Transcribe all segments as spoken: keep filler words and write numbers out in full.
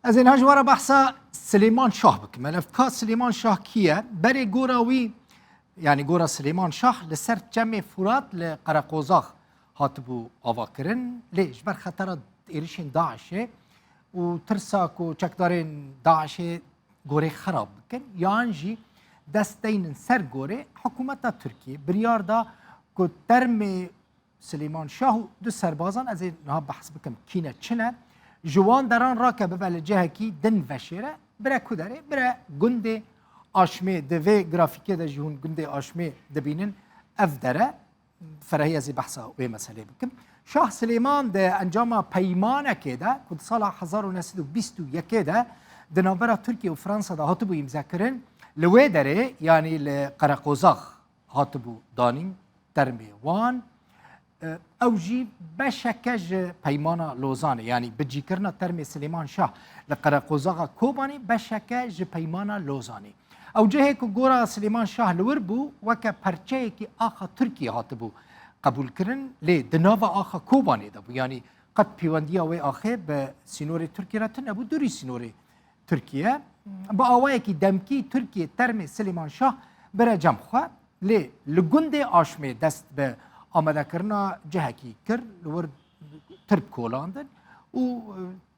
Ez ê niha ji we re behsa Silêman Şah bikim. Ev ka Silêman Şah kî ye? Berê gora wî, yanî gora Silêman Şah li ser Çemê Furat li Qereqozax hatibû avakirin. Lê ji ber xetera êrişên DAIŞê û tirsa ku çekdarên DAIŞê gorê xerab bikin, yan jî dest deynin ser gorê, hikûmeta Tirkiyê biryar da ku termê Silêman Şah û du serbazan, ez ê niha behs bikim kî ne çi ne, ji wan deran rake bibe li cihekî din veşêre, bire ku derê, bire gundê Aşmê. Di vê grafîkê de jî hûn gundê Aşmê dibînin, ev dere, ferehî ez ê behsa wê meselê bikim. Şah Silêman di encama peymanekê de ku di sala hezar û neh sed û bîst û yekê de di navbera Tirkiye û Fransa de hatibû îmzekirin, li wê derê, yanî li Qereqozax hatibû danîn termê wan. E, ew jî beşeke ji Peymana Lozanê, yanî bicîkirina termê Silêman Şah li Qereqozaxa Kobanê beşeke ji Peymana Lozanê. Ew cihê ku gora Silêman Şah li wir bû, weke perçeyekî axa Tirkiyê hatibû qebûlkirin, lê di nava axa Kobanê de bû. Yanî qet pêwendiya wê axê bi sînorê Tirkiyê re tune bû, dûrî sînorê Tirkiye. Bi awayekî demkî Tirkiye termê Silêman Şah bire cem xwe, lê li gundê Aşmê dest bi amadekirina cihekî kir, li wir tirp kolandin û,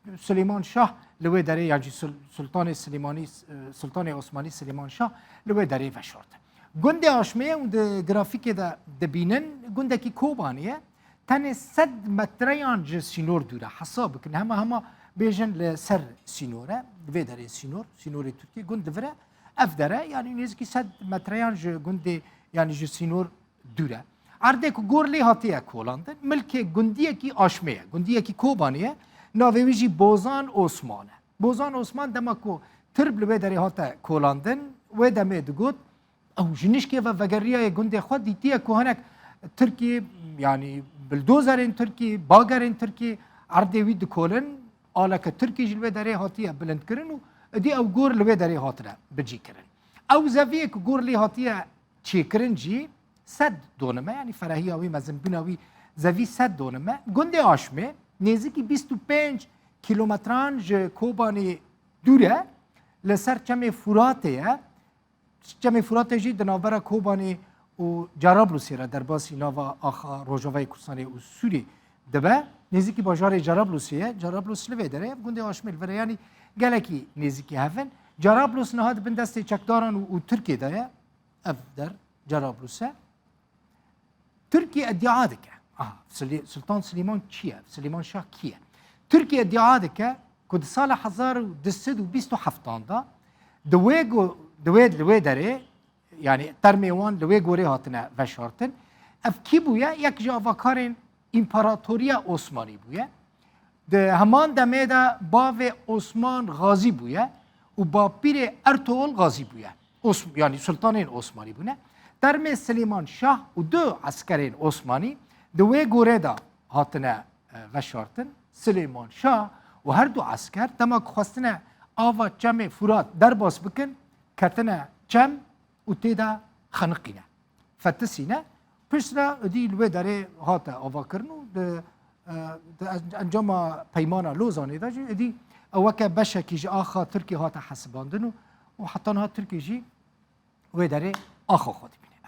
e, Silêman Şah li wê derê, yan jî Sul-, Sultanê Silêmanî, e, Sultanê Osmanî Silêman Şah li wê derê veşartin. Gundê Aşmê, hûn di grafîkê de dibînin, gundekî Kobanê ye. Tenê sed metreyan ji sînor dûr e. Hesab bikin, hema hema bêjin li ser sînor e. Vê derê sînor, sînorê Tirkiyê, gund li vir e. Ev dere, yanî nêzîkî sed metreyan ji gundê, yanî ji sînor dûr e. Erdê ku gor lê hatiye kolandin, milkê gundiyekî Aşmê ye, gundiyekî Kobanê ye. Navê wî jî Bozan Osman e. Bozan Osman dema ku tirb li wê derê hate kolandin, wê demê digot, ew ji nişkê ve vegeriyaye gundê xwe, dîtiye ku hinek Tirkî, yanî bildozerên Tirkî, bagerên Tirkî erdê wî dikolin, aleke Tirkî jî li wê derê hatiye bilindkirin û êdî ew gor li wê derê hatine bicîkirin. Ew zeviyê ku gor lê hatiye çêkirin jî sed donim e, yanî ferehiya wî, mezinbûna wî zevî sed donim e. Gundê Aşmê nêzîkî bîst û pênc kîlometran ji Kobanê dûr e, li ser Çemê Furatê ye. Çemê Furatê jî di navbera Kobanê û Cerablusê re derbasî nava axa Rojavayê Kurdistanê û Sûrî dibe. Nêzîkî bajarê Cerablusê ye. Cerablus li vê derê ye, gundê Aşmê li vir e. Yanî gelekî nêzîkî hev in. Cerablus niha di bin destê çekdaran û, û Tirkiyê de ye. Ev der Cerablus e. Tirkiye îdia dike. Aha, Silê-, Sultan Silêman kî ye? Silêman Şah kî ye? Tirkiye îdia dike ku di sala hezar û du sed û bîst û heftan de di wê go-, di wê, li wê derê, yanî termê wan li wê gorê hatine veşartin. Ev kî bûye? Yek ji avakarên Împaratoriya Osmanî bûye. Di heman demê de bavê Osman Gazî bûye û bapîrê Ertugrul Gazî bûye. Os-, yanî sultanên Osmanî bûne. Termê Silêman Şah û du eskerên Osmanî di wê gorê de hatine, e, veşartin. Silêman Şah û her du esker dema ku xwestine ava Çemê Furat derbas bikin, ketine çem û tê de xeniqîne, fetisîne. Piştre êdî li wê derê hate avakirin û di, e, di en-, encama Peymana Lozanê de jî êdî ew weke beşekî ji axa Tirkî hate hesibandin û, û heta niha Tirkî jî wê derê axa xwe dibîne.